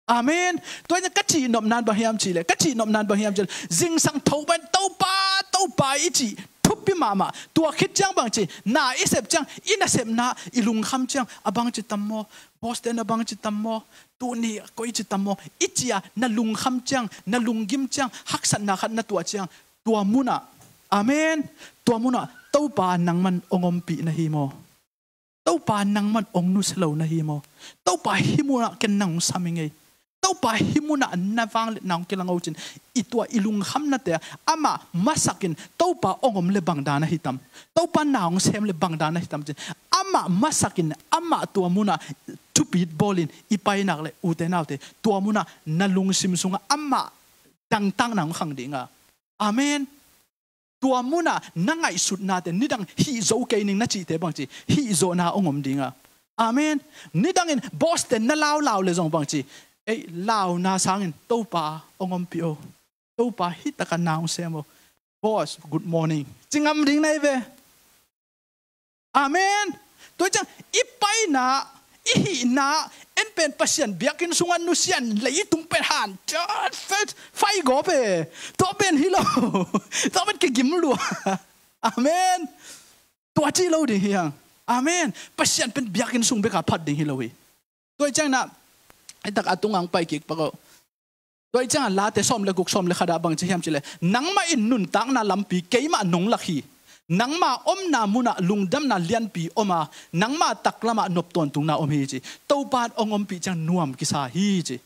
Amen. Tua in ka cihnopna in bang hiam cih leh, ka cihnopna in bang hiam cih leh, zingsang tho pen Topa, Topa i cih thupi mahmah. Tua khit ciang bangci, na i sep ciang, i nasepna, i lungkham ciang, a bangci tam maw, boss ten a bangci tam maw, tuni a koici tam maw, i ci a, na lungkham ciang, na lunggim ciang, haksatna khat na tuah ciang, tua munah, amen, tua munah Topa nangman hong ompih na hi maw? Topa nangman hong nusia lo na hi maw? Topa hih munah ken nang hong sam ing ei. Topa hih munah na vangliatna hong kilang o cin. I tua i lungkhamnate ah amah masakin Topa hong om le bangdan ahi tam. Topa na hong sem le bangdan ahi tam cin. Amah masakin amah tua munah thupit bawlin i painak le ute naute. Tua munah na lungsim sungah amah dangtakna hong khang ding a. Amen. Tua munah na ngaihsutnate nidang hih zo kei ning na cihte bangci hih zawhna hong om ding a. Amen. Nidangin boss te na laulau le zong bangci, ei, launa sangin Topa hong ompih o. Topa hih takah na hong sem o. Boss, good morning, ci ngam ding na hi ve. Amen. Tua ciang i paina, i hihna, en pen Pasian biakinn sungah nusia in leitung pen han ciat fet fai gawp e. Tua pen hi lo. Tua pen kigim lua. Amen. Tua ci lo ding hi hang. Amen. Pasian pen biakinn sung bek a phat ding hi lo hi. Tua hi ciangin ah, hi tak a tunga hong pai kik pak o. Tua hi ciangin Late sawm le guk, sawm le khat ah bang ci hiam cih leh, nangmah in nuntakna lampi keimah nong lak hi. Nangma omna munah lungdamna lianpi om a, nangma taklamah nop tawntungna om hi, ci. Topa in hong ompih ciang nuam kisa hi, ci.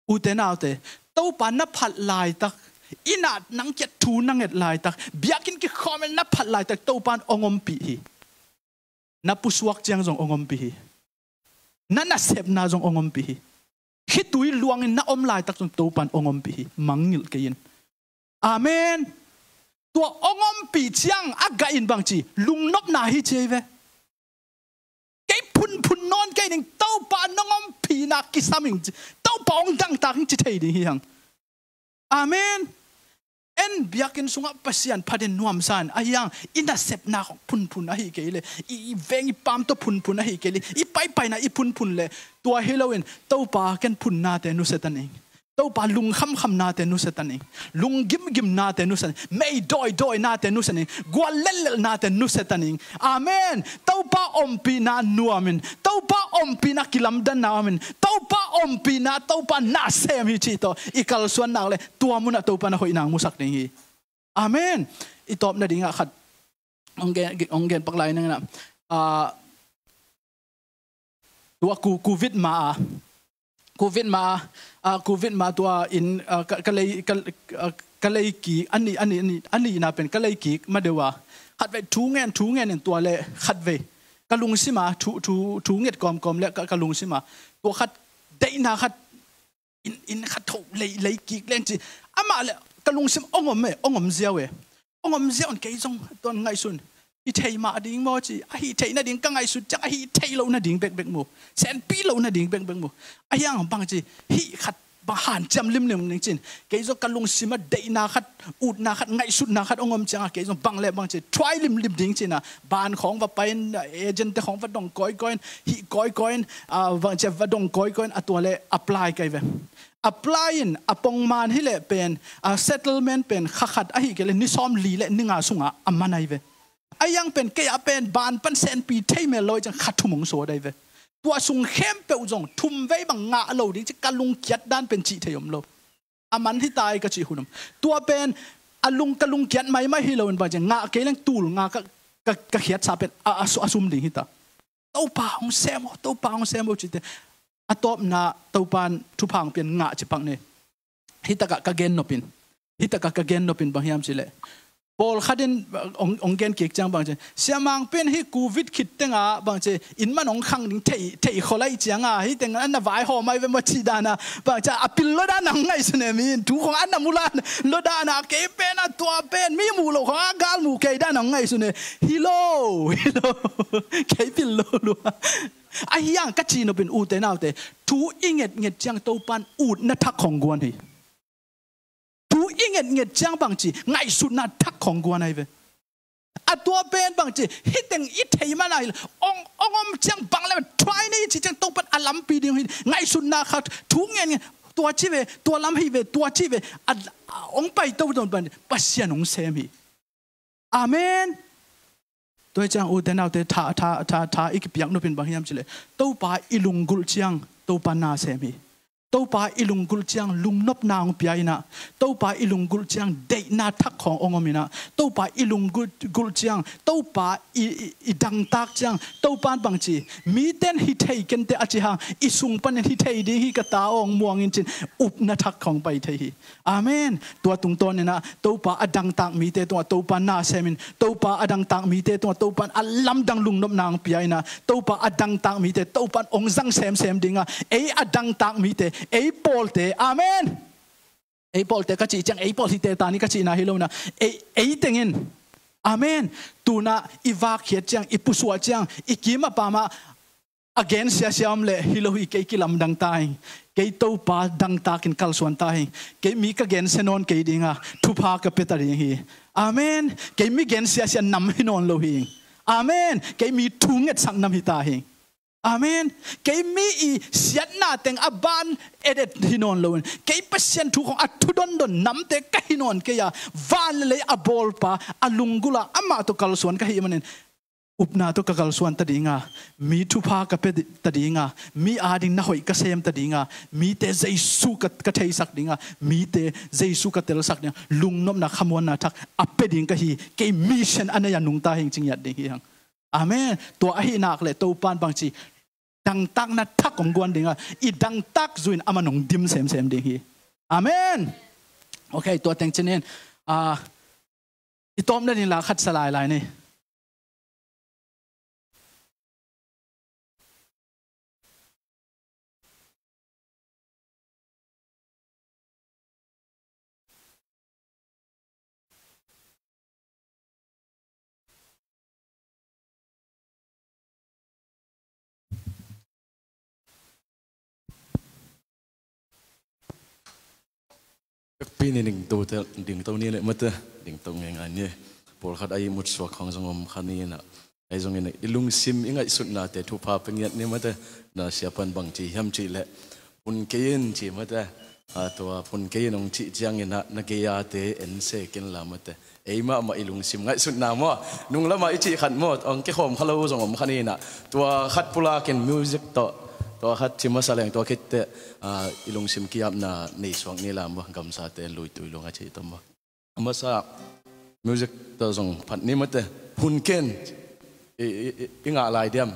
Ute naute, Topa na phat laitak, inn ah nang kiang thu na nget laitak, biakinn kikhawm in na phat laitak, Topa in hong ompih hi. Na pusuak ciang zong hong ompih hi. Na nasepna zong hong ompih hi. Khitui luangin na om laitak zong Topa in hong ompih hi. Mangngilh kei in. Amen. Tua hong ompih ciang a gah in bang ci, lungnopna hi ci hi ve. Kei phunphun nawn kei ning, Topa nong ompihna kisam ing ci. Topa hong dangtak ing ci thei ding hi hang. Amen. En biakinn sungah Pasian phat in nuamsa in, ahi hang i nasepna khong phunphun ahih kei leh, i, i veng i paam tawh phunphun ahih kei leh, i paipaina i phunphun leh, tua hi loin Topa ken phunnate nusia ta ning. Topa lungkhamkhamnate nusia ta ning. Lunggimgimnate nusia ning. Meidawidawinate nusia ning. Guallellelhnate nusia ta ning. Amen. Topa ompihna nuam in. Topa ompihna kilamdanna om in. Topa ompihna, Topa na sem hi cih tawh i kalsuan nak leh, tua munah Topa na hoih nang musak ding hi. Amen. I tawp nadingah khat hong gen, hong gen pak lai ning ah. Ah, tua ku, covid ma a, covid ma a, ah, covid ma tua in, ah, ka, ka lei, ka, ah, ka lei kik, a nih, a nih, a nih, a nihna pen ka lei kik ma deuh a. Khatvei thu ngen, thu ngen in tua leh khatvei ka lungsim a, thu, thu, thu nget kawmkawm leh ka, ka lungsim a. Tua khat, deihna khat, inn, inn khat tho lei, lei kik leng ci. Amah leh ka lungsim hong om e, hong om ziau e. Hong om ziau in kei zong tuan ngaihsun. Hih thei mah ding maw ci. A hih theih nading ka ngaihsut ciang, a hih theih loh nading bekbek mu. Senpih loh nading bekbek mu. Ahi hang bang ci, hih khat bang hanciam limlim ning cin. Kei zong ka lungsim ah deihna khat, utna khat, ngaihsutna khat hong om ciang a, kei zong bang leh bang ci, try limlim ding cin a. Ban khawng va pai in, agent te khawng va dong kawikawi in, hih kawikawi in, ah, bang ci va dong kawikawi in, a tua leh apply kai ve. Apply in a pongman hi leh pen, a settlement pen kha khat ahih kei leh ni sawmli leh ni nga sungah a man ahi ve. Ahi hang pen kei a pen ban pan senpi thei mel lo ciang kha thum hong sawt ahi ve. Tua sung khempeuh zong thum vei bang ngah lo ding ci ka lungkiat dan pen cih thei om lo. A man hi ta hi ka cih hun om. Tua pen a lung, ka lungkiat maimai hi lo in bang ci ngah kei leng tul nga ka, ka, ka khiatsa pen a, a su-, a sum ding hi ta. Topa hong sem o, Topa hong sem o cite. A tawpna Topa in thupha hong pia in ngah ci pak ni. Hih takah ka gen nop in. Hih takah ka gen nop in bang hiam cih leh, pawlkhat in, uh, hong, hong gen kik ciang bang ci, Sia Mang Pi in hih covid khit tengah bang ci, inn man hong khang ding thei, thei khol ahih ciang a, hih teng a na vaihawm ahi ve maw cih dan a, bang ci a pil lo dan a hong ngaihsun e mi in, thu khong a na mu la lo dan a, kei pen a tua pen mi muh loh khong a gal muh kei dan a hong ngaihsun e. Hi lo, hi lo. Kei pil lo lua. Ahi hang ka cih nop in ute naute, thu i ngetnget ciang Topa in utna thak khong guan hi. Thu i ngetnget ciang bang ci, ngaihsutna thak khong guan ahi ve. A tua pen bang ci, hih teng i thei man a hi lo, hong, hong om ciang bang leh try ni ci ciang Topa in a lampi ding hi, ngaihsutna khat, thu ngetnget, tua ci ve, tua lam hi ve, tua ci ve, a, a, hong pai toto pan Pasian hong sem hi. Amen. Tua hi ciang ute naute, tha, tha, tha, tha i kipiak nop in bang hiam cih leh, Topa i lunggulh ciang Topa na sem hi. Topa i lunggulh ciang lungnopna hong pia in ah, Topa i lunggulh ciang deihna thak khong hong om in ah, Topa i lunggulh, gulh ciang, Topa i, i, i dangtak ciang, Topa in bang ci, mite in hi thei kei inteh a ci hang, i sung panin hi thei ding hi ka ta aw hong muang in cin, upna thak khong pai thei hi. Amen. Tua tungtawn in ah Topa a dangtak mite tungah Topa na sem in, Topa a dangtak mite tungah Topa in a lamdang lungnopna hong pia in ah, Topa a dangtak mite Topa in hong zang semsem ding a, ei a dangtak mite, ei pawlte. Amen. Ei pawlte ka cih ciang ei pawl hite ta ni ka cihna hi lo in ah, ei, ei teng in. Amen. Tu-in ah i vakkhiat ciang, i pusuah ciang, i kim a pam ah a gen siasia om leh hi lo hi, kei kilamdang ta hi. Kei Topa dangtak in kalsuan ta hi. Kei mi ka gensia nawn kei ding a, thupha ka pia ta ding hi. Amen. Kei mi gen siasia nam hi nawn lo hi. Amen. Kei mi thu ngetsak nam hi ta hi. Amen. Kei mi i siatna teng a ban edet hi nawn lo in, kei Pasian thu khong a thu dondon namte ka hi nawn kei a, van le lei a bawlpa a lunggulh a amah tawh kalsuan ka hih manin upna tawh ka kalsuan ta dinga, mi thupha ka pe ta dinga, mi ading na hoih ka sem ta dinga, mite Jesu ka, ka theisak dinga, mite Jesu ka telsak dinga, lungnopna khamuanna thak a pe ding ka hi, kei mission a nei a nungta hing ci ngiat ding hi hang. Amen. Tua ahi nak le Topan bangci dangtakna thak hong guan dinga, i dangtak zuin a man hong dim semsem ding hi. Amen. Ok, tua teng cinin, ah, i tawpna ding la khat sa lailai ni. Pekpi ni dingto te, dingto ni le mate, dingto ngeingai ni. Pawlkhat a ihmut suak khawng zong om kha ni na. Ahi zongin i lungsim i ngaihsutnate thupha pe ngiat ni mate, na siapan bang ci hiam cih leh, phun kei in ci mate, a, tua phun kei in hong cih ciangin ah na gei-ate en se ken la mate. Ei mahmah i lungsim ngaihsutna maw, nunglamah i cih khat maw, hong kikhawm kha lo zong om kha ni na. Tua khat pulakin music tawh, tua khat ci masa leng tua khit teh, a, i lungsim ki-apna nei suak ni la maw, gamsate luitui lung a cih tawh maw. A masa music tawh zong phat ni mate. Phun ken. I, i, i, i ngah lai diam.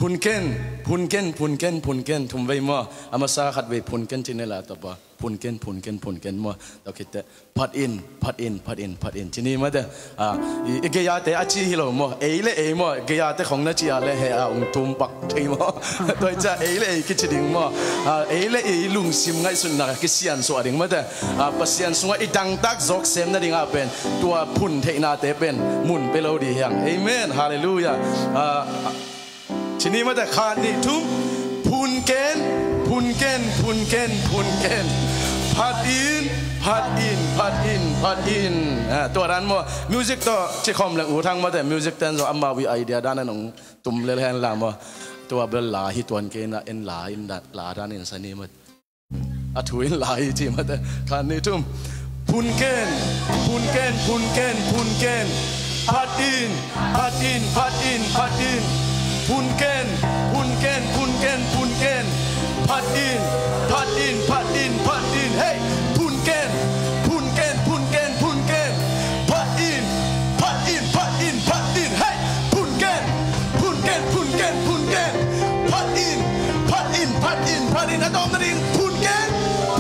Phun ken, phun ken, phun ken, phun ken. Thum vei maw. A masa khat vei phun ken ci ni la tawh ba. Phun ken, phun ken, phun ken maw. Tua khit teh. Phat in, phat in, phat in, phat in. Ci ni mate. A, i, i gei-ate a ci hi lo maw. Ei le ei maw. Gei-ate khong na ci a le he a ung tum pak thei maw. Tua hi ciah ei le ei kici ding maw. A, ei le ei lungsim ngaihsutna kisiansuah ding mate. A, Pasian sungah i dangtak zawk sem nading ah pen tua phun theihnate pen mun pe lo ding hi hang. Amen. Halleluiah. A, ci ni mate, khat nih thum. Phun ken, phun ken, phun ken, phun ken. Phat in, phat in, phat in, phat in. A, tua dan maw. Music tawh ci khawm leng U Thang mate, music ten zong amau i idea dan a nong tum lel hen la maw. Tua bel la hi tuan kei na, en la in da, la dan in sa ni maw. A thu in la hi ci mate. Khat nih thum. Phun ken, phun ken, phun ken, phun ken. Phat in, phat in, phat in, phat in. Phun ken, phun ken, phun ken, phun ken. Phat in, phat in, phat in, phat in. Hey! Phun ken, phun ken, phun ken, phun ken. Phat in, phat in, phat in, phat in. Hey! Phun ken, phun ken, phun ken, phun ken. Phat in, phat in, phat in, phat in. A tawpna ding. Phun ken,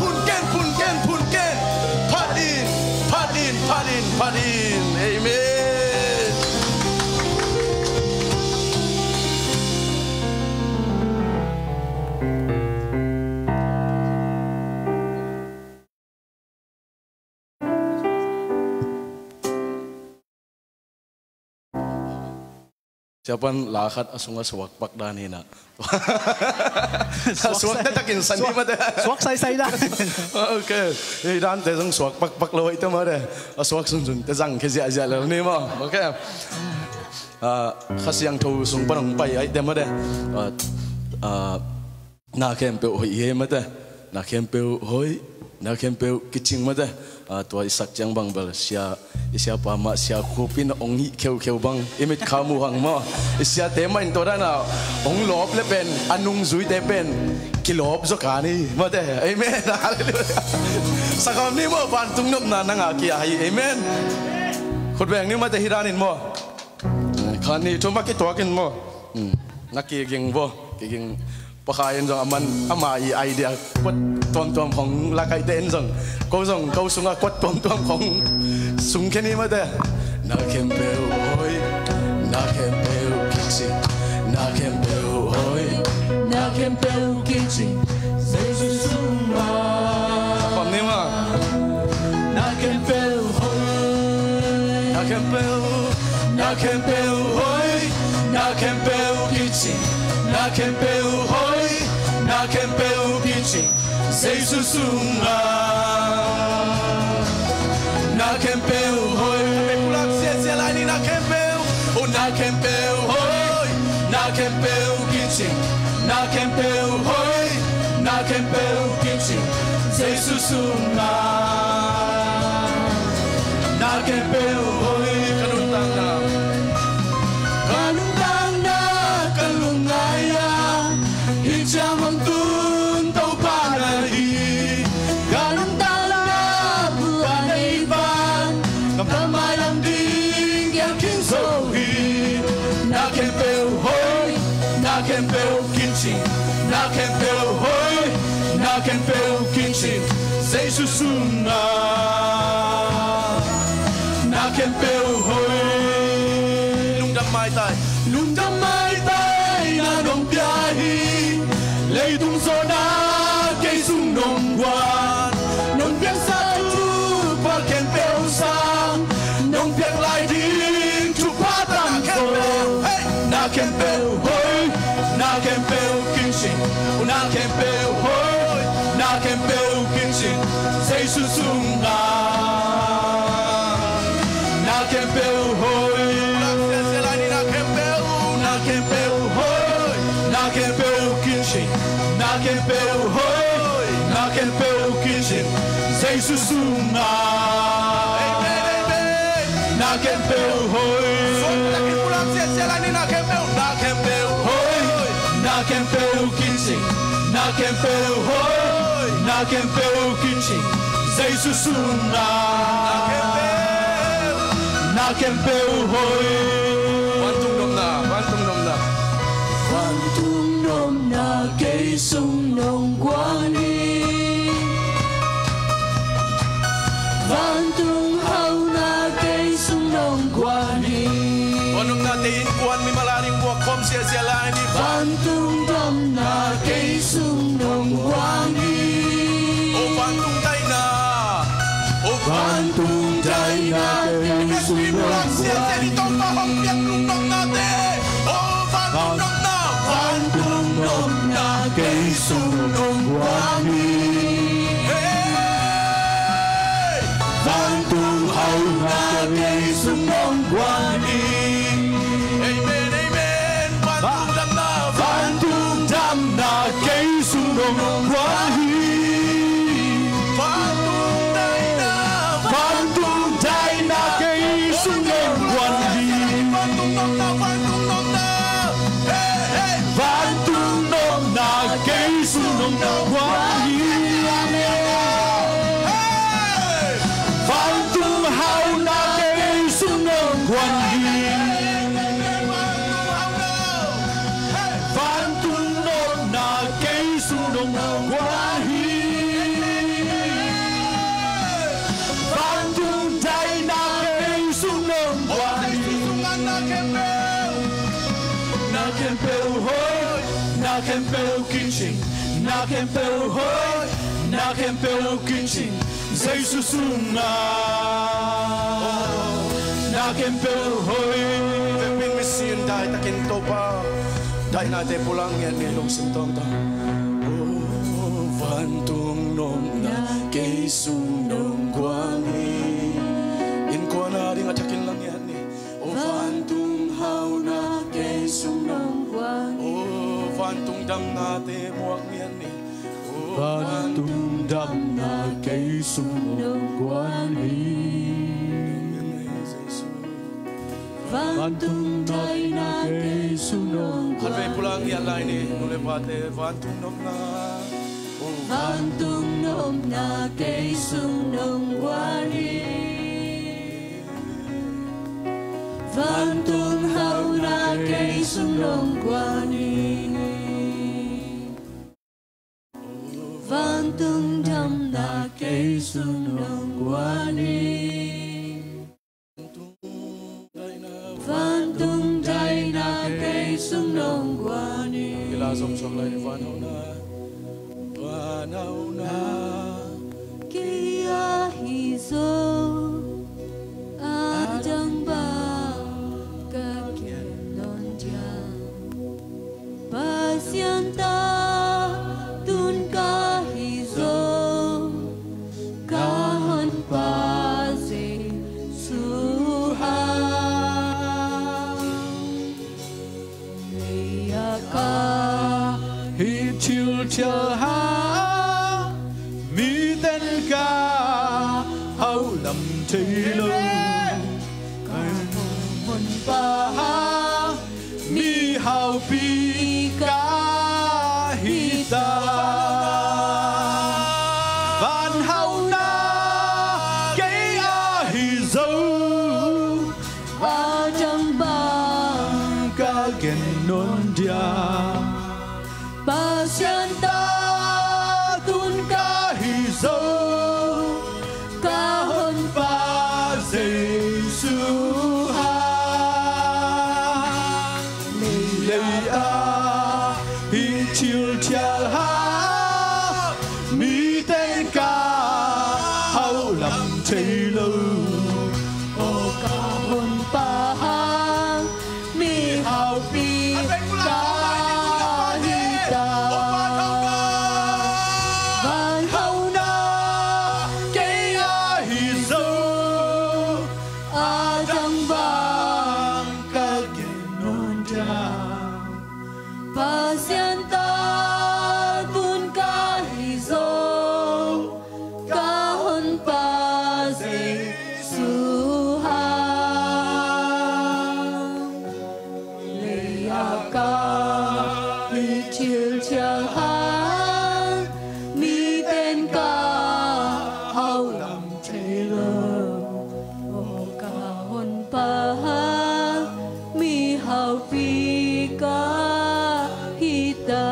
phun ken, phun ken, phun ken. Phat in, phat in, phat in, phat in. Amen. Siapan la khat a sungah suak pak dan hi na. Suak suak sai, takin san ni suak, mate. Suak sai sai dan. Ok. Hih dante zong suak pak pak lo hi te mate. A suak sunsun te zang khe ziahziah lel ni maw. Ok. Ah, Kha Siangtho sung pan hong pai ai te mate. Ah, ah, Na khempeuh hoih hi mate. Na khempeuh hoih, na khempeuh kicing mate. Ah, tua i sak ciang bang bel sia, i siapa mah Sia Khup in hong hih kheukheu bang i mitkha muh hang maw. I siate mah in tua dan a hong lawp le pen a nungzuite pen kilawp zaw ka ni mate. Amen. Halleluiah. Sakham ni maw, vantung nopna na ngah kei a hi. Amen. Khut beng ni mate, hih dan in maw. Khat nih thum a kituak in maw. Hmm. Na kiging bo, kiging. Pakhai in zong a man, ama i idea kuat tuamtuam khong lakaihte in zong. Ko zong, ko sungah kuat tuamtuam khong sung khe ni mate. Na khempeuh hoih, na khempeuh kicing, na khempeuh hoih, na khempeuh kicing. Jesu sungah. Pam ni maw. Na khempeuh hoih. Na khempeuh, na khempeuh hoih. Na khempeuh kicing. Na khempeuh hoih. Na khempeuh kicing. Jesu sungah. Na khempeuh hoih. Khempeuh pulak siasia lai ni na khempeuh. Oh, na khempeuh hoih. Na khempeuh kicing. Na khempeuh hoih. Na khempeuh kicing. Jesu sungah. Na khempeuh hoih. Ka nuntakna. Ka nun Kincin Jesu sungah na khempeuh hoih. Lungdam maitai. Lungdam maitai na nong pia hi. Leitung zawhna kei sung nong guan. Nong piangsak thupha khempeuh sang nong piak lai ding thupha tamzaw. Na khempeuh hoih, na khempeuh kincin, na khempeuh hoih, na khempeuh kincin Jesu sungah. Na khempeuh hoih, na khempeuh hoih, na khempeuh kincin, na khempeuh hoih, na khempeuh kincin Jesu sungah. Amen, amen. Na khempeuh hoih. Suan takin pulang sia sia lai ni. Na khempeuh, na khempeuh hoih, na khempeuh kincin, na khempeuh hoih, na khempeuh kincin Jesu sungah. Na khempeuh, na khempeuh hoih. Vantung nopna, vantung nopna. Vantung nopna kei sung nong guan hi. Vantung hauhna kei sung nong guan hi. Vantung nopna te innkuan mimal a ding buak khawm sia sia lai ni. Vantung damna kei sung nong guan hi. O vantung daihna. O vantung daihna kei sung nong guan hi. Sia sia ni tong pa hong piak lung nopna te. O vantung nopna, vantung nopna kei sung nong guan hi. Hey! Vantung hauhna kei sung nong guan hi. Amen, amen. Vantung damna, vantung damna kei sung nong guan hi. Vantung daihna, vantung daihna kei sung nong guan hi. Vantung nopna, vantung nopna. Hey, hey. Vantung nopna kei sung nong guan hi. Hey. Vantung hauhna kei sung nong guan hi. Vantung nopna kei sung nong guan hi. Vantung daihna kei sung nong guan hi. Na khempeuh hoih, na khempeuh kincin, na khempeuh hoih, na khempeuh kincin Jesu sungah. Na khempeuh hoih. Vekpi-in misi-in daitakin Topa daihnate pulak ngiat ni, lungsim tawngtang. O vantung nopna kei sung nong guan hi. Innkuan a ding a thakin lak ngiat ni. O vantung hauhna kei sung nong guan hi. O vantung damnate muak ngiat ni. O vantung damna kei sung nong guan hi. Vantung daihna kei sung nong guan hi. Khatvei pulak ngiat lai ni, nu le pate, vantung nopna. O vantung nopna kei sung nong guan hi. Vantung hauhna kei sung nong guan hi. Vantung damna kei sung nong guan hi. Vantung daihna kei sung nong guan hi. Kila zom suak lai ni. Van hauhna, van hauhna. Kei ahi zong a dang bang ka gen nawn diam. Pasian ta tun ka hi zong, ka Honpa Jesu hang. Lei-a ka hi thilthial hang, mite'n ka hauh lam thei lo. Ka Honpa hang, mihaupi ka hi ta. Van hauhna kei ahi zong, a dang bang ka gen nawn diam. Pasian ta tun ka Zo ka Honpa Jesu hang, lei ah hih thil thial hang, mite in ka hauh lam thei lo. Aw ka Honpa hang, mihaupi ka hi ta. Van hauhna kei a hi zo, a dang bang ka gen nawn diam. Pasian tat bun ka hi zo, ka Honpa Jesu hang. Lei ah ka hih thil thial hang, mite in ka hauh lam thei lo. Aw ka Honpa hang, mihaupi ka hi ta.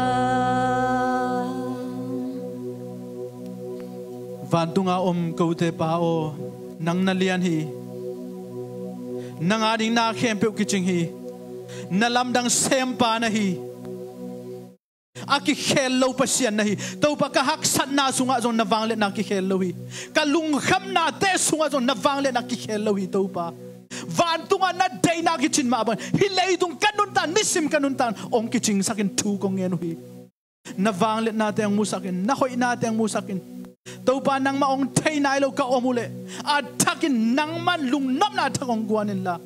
Vantunga om kote Pa aw, nang na lian hi. Nang ading na khempeuh kicing hi. Na lamdang sempa na hi. A kikhel lo Pasian na hi. Topa, ka haksatna sungah zong na vangliatna kikhel lo hi. Ka lungkhamnate sungah zong na vangliatna kikhel lo hi Topa. Vantungah na deihna kicin mah bang, hih leitung ka nuntak, nisim ka nuntak hong kicingsakin thu kong ngen uh hi. Na vangliatnate hong musakin, na hoihnate hong musakin. Topa, nangmah hong thei nai lo ka om uhleh, a thakin nangman lungnopna thak hong guan inla,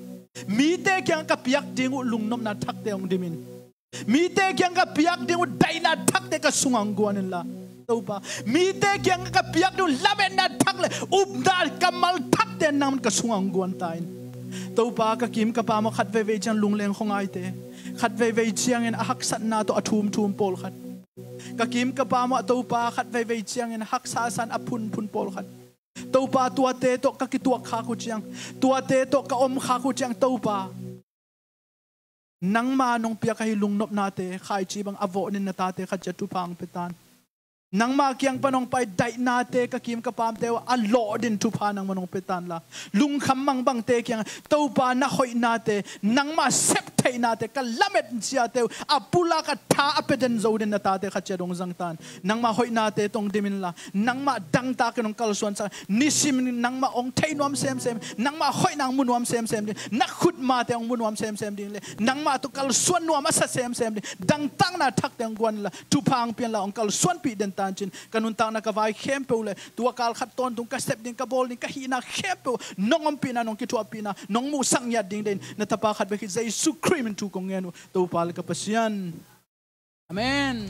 mite kiangah ka piak ding uh lungnopna thakte hong dimin. Mite kiangah ka piak ding uh daihna thakte ka sungah hong guan inla, Topa, mite kiangah ka piak ding uh lametna thak le upna kammal thakte nangman ka sungah hong guan ta in. Topa, ka kim ka pam aw, khat veivei ciang lungleng khuangaite, khat veivei ciangin a haksatna tawh a thumthum pawlkhat, ka kim ka pam aw Topa, khat veivei ciangin haksa san a phunphun pawlkhat, Topa, tuate tawh ka kituak khak uh ciang, tuate tawh ka om khak uh ciang Topa, nangma nong piak ahi lungnopnate khaici bang a vawh nin na tate khat ciat thupha hong pia tan. Nangma kiang pan hong pai daihnate ka kim ka pamte uh a lawh din thupha nangma nong pia tan la, lungkham mangbangte kiang Topa, na hoihnate, nangma sep theihnate, ka lamet ciate uh a pulak a tha a pia den zo din na tate khat ciat hong zang tan. Nangma hoihnate tawh hong dim inla, nangma dangtakin hong kalsuansak, nisim nangma hong thei nuam semsem, nangma hoihna hong mu nuam semsem ding, na khutmate hong mu nuam semsem ding le nangma tawh kalsuan nuam a sa semsem ding dangtakna thakte hong guan inla, thupha hong pia inla, hong kalsuanpih den tan cin. Ka nuntakna ka vai khempeuh le tua kal khat tawntung ka sep ding, ka bawl ding, ka hihna khempeuh nong ompihna, nong kithuahpihna, nong muhsak ngiat ding deih in na tapa khat bek hi Jesu Khrih min thu kong ngen uh, Topa le ka Pasian. Amen.